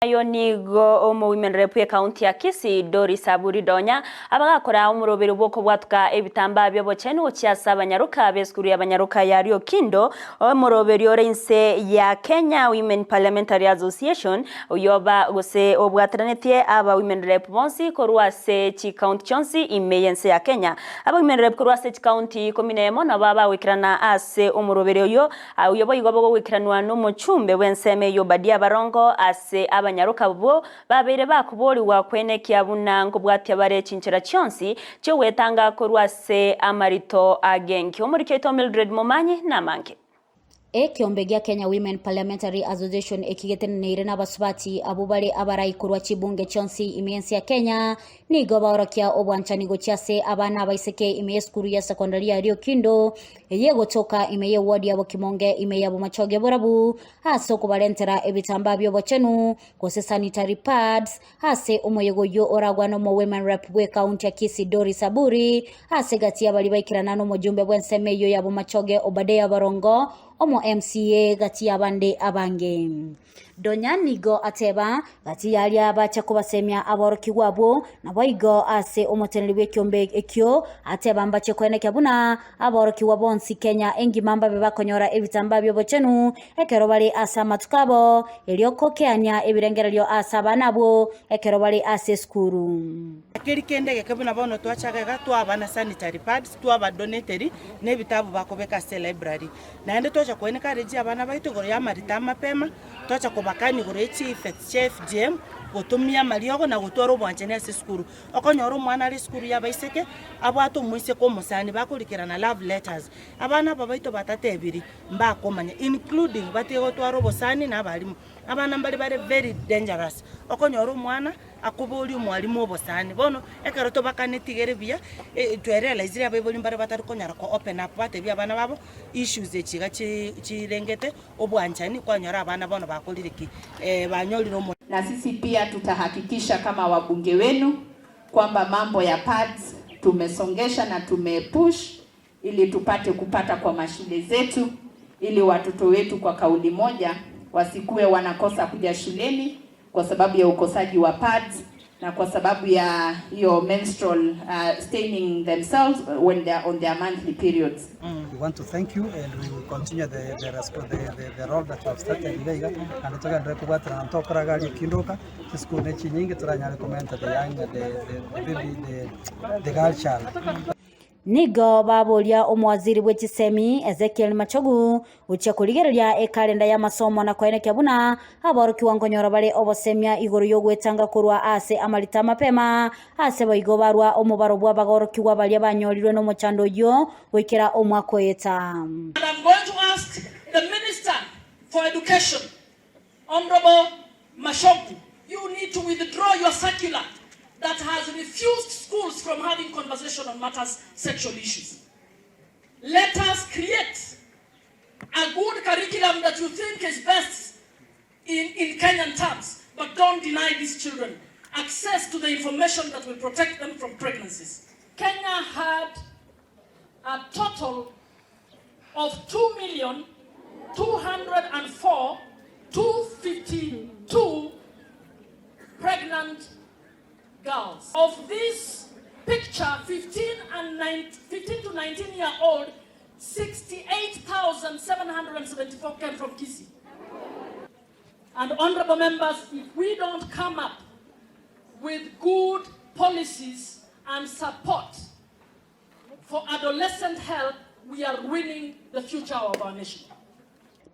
Ayo nigo omowomen rep w'ecounty ya Kisii Doris Aburi Donya abagakora omoroberi bw'okobwatuka ebitambaa bi'obochenu gochia ase abanyaroka b'esukuru y'abanyaroka ya Riokindo omoroberi ore inse ya Kenya Women Parliamentary Association oyoba gose obwateranetie aba women rep bonsi korwa ase chicounty chionsi ime y'ense ya Kenya. Aba women rep korwa ase chicounty ikomi nemo nabo abagoikerana ase omoroberi oyo Oyio boigo bogoikeranwa nomochumbe bw'ensemo eyio Obadia abarongo ase abanyaroka abwo babeire bakoboorigwa kwenekia buna nkobwatia bare chinchera chionsi chi'ogwetanga korwa ase amarito agenki. Omoriki oito Mildred Momanyi namange. Ekeombe gia Kenya Women Parliamentary Association eki geteneneire nabasubati abwo bare abarai korwa chibunge chionsi ime y'ense ya Kenya nigo baorokia obwanchani gochia ase abana abaiseke ime y'esukuru ya secondary ya Riokindo Eye egotoka ime y'ewodi ya Bokimonge ime ya Bomachoge Borabu ase okobarentera ebitambaa bi'obochenu gose sanitary pads ase omoyega oyio oragwane omowomen rep bw'ekaunti ya Kisii Doris Aburi ase egati y'abaria baikerana nomojumbe bw'ensemo eyio ya Bomachoge Obadiah Barongo omo MCA gati y'abande abange. Donya nigo ateba, Gati y'aria bacha kobasemia aborokigwa abwo, naboigo ase omoteneneri bw'ekiombe ekio ateba mbache koenekia buna aborokigwa bonsi Kenya engima mbabe bakonyora ebitambaa bi'obochenu ekero bare ase amatuko abo, erio kokeania ebirengererio ase abana abwo ekero bare ase esukuru. Keri kende egeke buna bono twachaga iga, twaba na sanitary pads, twabadonateri, na ebitabu bakobeka ase elibrary. Naende twacha koencourage abana baito igoro y'amarito amapema, twacha kobakania igoro ye chieffects chia FGM, gotumia amariogo na gotwara obwanchani ase esukuru. Okonyora omwana are esukuru y'abaiseke, abwate omoiseke omosani bakorikerana love letters. Abana aba baito batatebiri, mbakomanya including batige gotwara obosani na abalimu. Abana mbare bare very dangerous, okonyora omwana akoboria omwalimu obosani. Bono ekero tobakaneti iga ere buya, twerealizire abaibori mbare batari konyara ko open up batebie abana babo issues echi iga chirengete obwanchani kwanyora abana bono bakorire ki? Banyorire omo. Na sisi pia tutahakikisha kama wabunge wenu kwamba mambo ya pads tumesongesha na tumepush ili tupate kupata kwa mashule zetu ili watoto wetu kwa kauli moja wasikuwe wanakosa kuja shuleni kwa sababu ya ukosaji wa pads na kwa sababu ya hiyo menstrual staining themselves when they are on their monthly periods. We want to thank you and we will continue the, the, the, the, the role that you have started iga iga naende togenderere kobwaterana ntokora iga aria ekindoka chisukuru ne chinyinge toranyare komenta the young the, the, the baby the, the girl child. Nigo baboria omowaziri bwe chisemi Ezekiel Machogu gochia korigereria ekalenda y'amasomo na koenekia buna aborokigwa nkonyora bare obosemia igoro y'ogwetanga korwa ase amarita amapema ase boigo barwa omobaro bw'abagorokigwa baria banyorirwe nomochando oyio goikera omwaka oeta. And I'm going to ask the Minister for Education, Honourable Machogu, you need to withdraw your circular that has refused schools from having conversation on matters sexual issues. Let us create a good curriculum that you think is best in, in Kenyan terms, but don't deny these children access to the information that will protect them from pregnancies. Kenya had a total of 2,204,252 pregnant girls. Of this picture, 15 and 9, 15 to 19 year old, 68,774 came from Kisii. And honorable members, if we don't come up with good policies and support for adolescent health, we are ruining the future of our nation.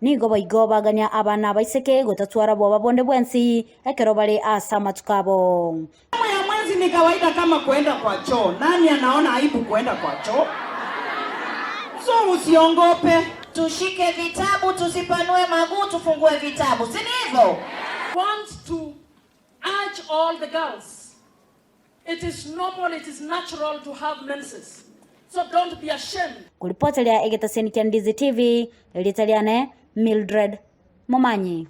Nigo boigo bagania abana abaiseke gotatwara bwoba bonde bwensi ekero bare ase amatuko abo. Damu ya mwezi ni kawaida kama kuenda kwa choo. Nani anaona aibu kuenda kwa choo? So usiongope. Tushike vitabu, tusipanue maguu, tufungue vitabu, si ni hivyo? Want to urge all the girls. It is normal, it is natural to have menses. So don't be ashamed. Koripoteria egetaseni kia Ndizi TV, erieta riane Mildred Momanyi.